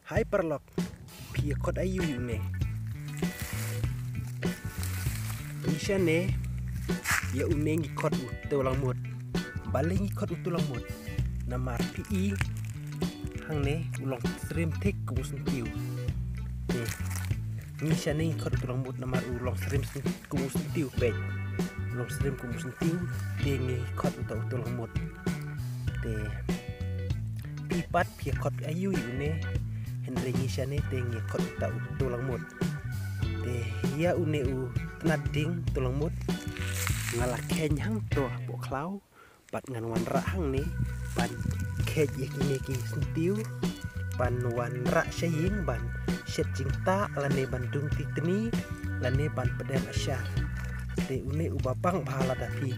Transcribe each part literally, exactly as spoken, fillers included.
Hai paralok, phi ïa khot aïu ïa une? Ngi shane ïa une ngi khot u tewlangmut. Balei ngi khot u tewlangmut? Namar phi i hangne u long srim thik kum u syntiew. Te ngi shane ngi khot u tewlangmut namar u long srim kum u syntiew peit. U long srim kum u syntiew, te ngi khot uta u tewlangmut. Te phi pat phi ïa khot aïu ïa une? Hynrei ngi shane te ngi khot uta u tewlangmut. Te ïa une u tnat ding tewlangmut nga la kheiñ hangto hapoh khlaw. Bad ngan wanrah hangne ban kheit ïa kine ki syntiew, ban wanrah sha ïing ban shet jingtah lane ban dung titni lane ban pdem ashar. Te une uba bang bha lada phi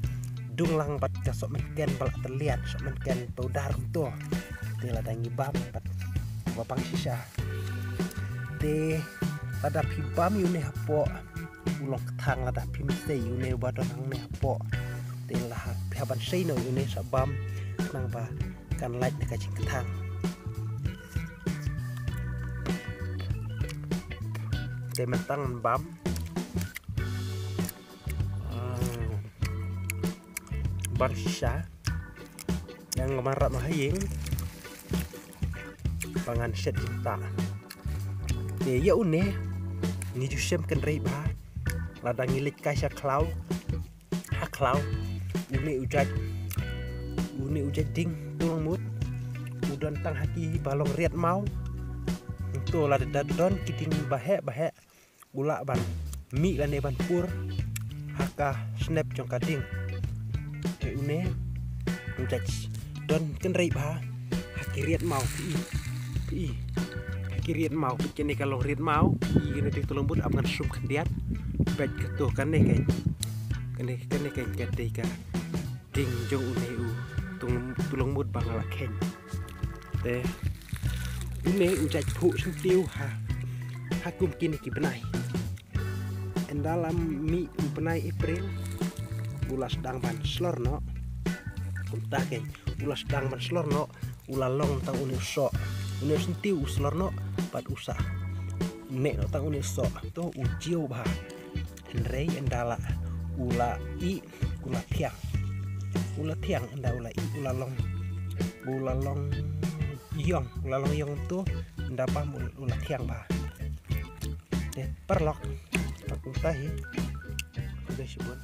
dung lang bad ka sohmynken ba la tliat, sohmynken powder kumto. Te lada ngi bam bad uba bang shisha. Te lada phi bam ïa une hapoh, u long kthang, lada phim sei ïa une uba don hangne hapoh. Te la ha, phi hap ban sei noh ïa une sha bam khnang ba kan lait na ka jingkthang. Te mynta ngan bam. Ah. Bam shisha. Ïa nga wanrah ma ha ïing ba ngan shet jingtah. Te ïa une ngi ju shem kynrei bha. Lada ngi leit kai sha khlaw, ha khlaw, une u jait, une u jait ding tewlangmut u don tang ha kiba long riat maw. To lada don ki ding ba heh ba heh, u lah ban mih lane ban pur ha ka snep jong ka ding. Te une u jait don kynrei bha ha ki riat maw, phi i, phi i, ha ki riat maw. Peit kane ka long riat maw, phi i, kane ding tewlangmut, ap ngan sum khyndiat. Peit kato, kane ka, kane, kane ka, ka dei ka ding jong une u tewlangmut ba nga la kheiñ. Te une u jait phuh syntiew ha, ha kum kine ki bnai. Ynda la mih u bnai April u la sdang ban slor noh. Kumta keiñ, u la sdang ban slor noh, u la long tang une u soh. Une u syntiew u slor noh bad u sa neh noh tang une u soh. To u jiew bha. Hynrei ynda la u la ih, u la thiang. U la thiang, ynda u la ih u la long, u la long ïong, u la long ïong, to ynda bam u, u la thiang bha. Te paralok, pat kumta hi. Khublei shibun.